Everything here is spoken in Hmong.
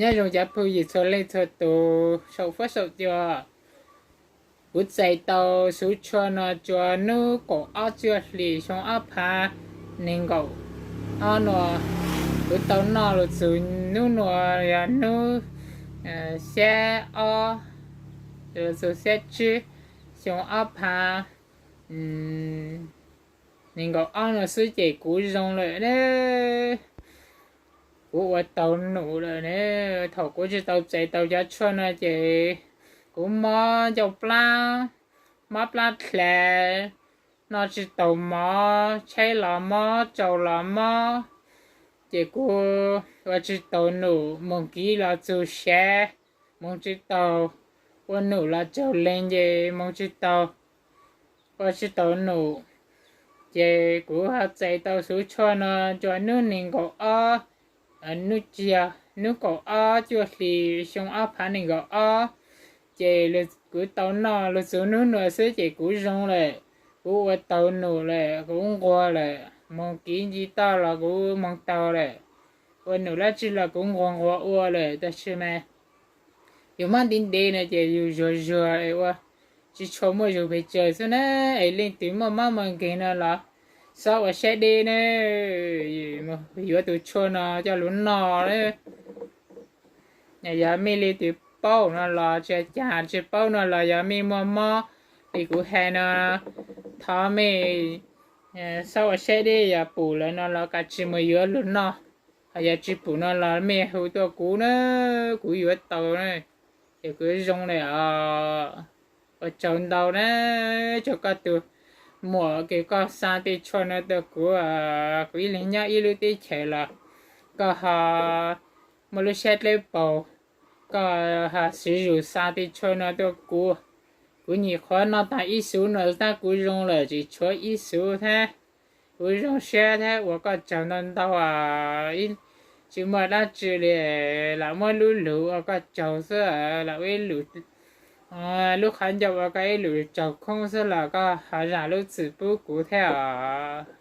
Nyob zoo cov phooj ywg txhua leej txhua tus saum fuab saum cua. Kuv txais tau xuv tshuaj no rua hnub kaum ob cuaj hlis xyoo ob phav nees nkaum ob nua. Kuv tau noj los txug hnub nua yog hnub xiab ob, los txug xiab tsib xyoo ob phav nees nkaum ob nua xwb ces kuv zoo lawm ne. Kuv ua taus num lawm ne. Thaum kuv tsis tau txais tau cov tshuaj no ces kuv mob ncauj plab, mob plab dlav, noj tsis taus mov, tshaib los mob, tsaus los mob. Ces kuv ua tsis taus num, moog kiv los txug sav, moog tsis taus, ua num los tsaug leeg ces moog tsis taus, ua tsis taus num. Ces kuv ho txais tau xuv tshuaj no rua hnub nees nkaum ob, hnub kaum ob cuaj hlis xyoo ob phav nees nkaum ob. Ces kuv tau noj los txug hnub nua xwb ces kuv zoo lawm. Kuv ua taus num lawm, kuv nquag lawm, moog kiv nce toj los kuv moog taus lawm. Ua num dlaab tsi los kuv nquag nquag ua lawm, tab sis mas yus mob ntev ntev no ces yus zuag zuag ua tsis tshua muaj zug pes tsawg xwb na. Es leej twg muaj mob muaj nkeeg no los xob ua siab deb na, yuav tus tshuaj no coj lug noj. Yog mej leej twg paub no los tsis cas, tsis paub no los yog mej muaj mob li kuv has no, thov mej xob ua siab deb, yog pum lawm no los kav tsij mus yuav lug noj. Ho yog tsis pum no los mej hu tuaj kuv na, kuv yuav tau na, ces kuv zoo lawm os. Ua tsaug ntau na, tsaug koj tus muam kws koj xa tej tshuaj no tuaj kuv. Kuv ib leeg nyob ib lub teb chaws los koj ho muaj lub siab dleb paug, koj ho siv zug xa tej tshuaj no tuaj kuv. Kuv nyuam qhuav noj tag ib xuv no tab kuv zoo lawm, tsis tshuav ib xuv thiab. Kuv zoo siab thiab ua koj tsaug ntau ntau. Tsis muaj dab tsi li, lam muab lub lug ua koj tsaug xwb, lam ua ib lub, lub qhov ncauj ua koj ib lub tsaug khoob xwb los koj ho zam lub txim pub kuv thiab os.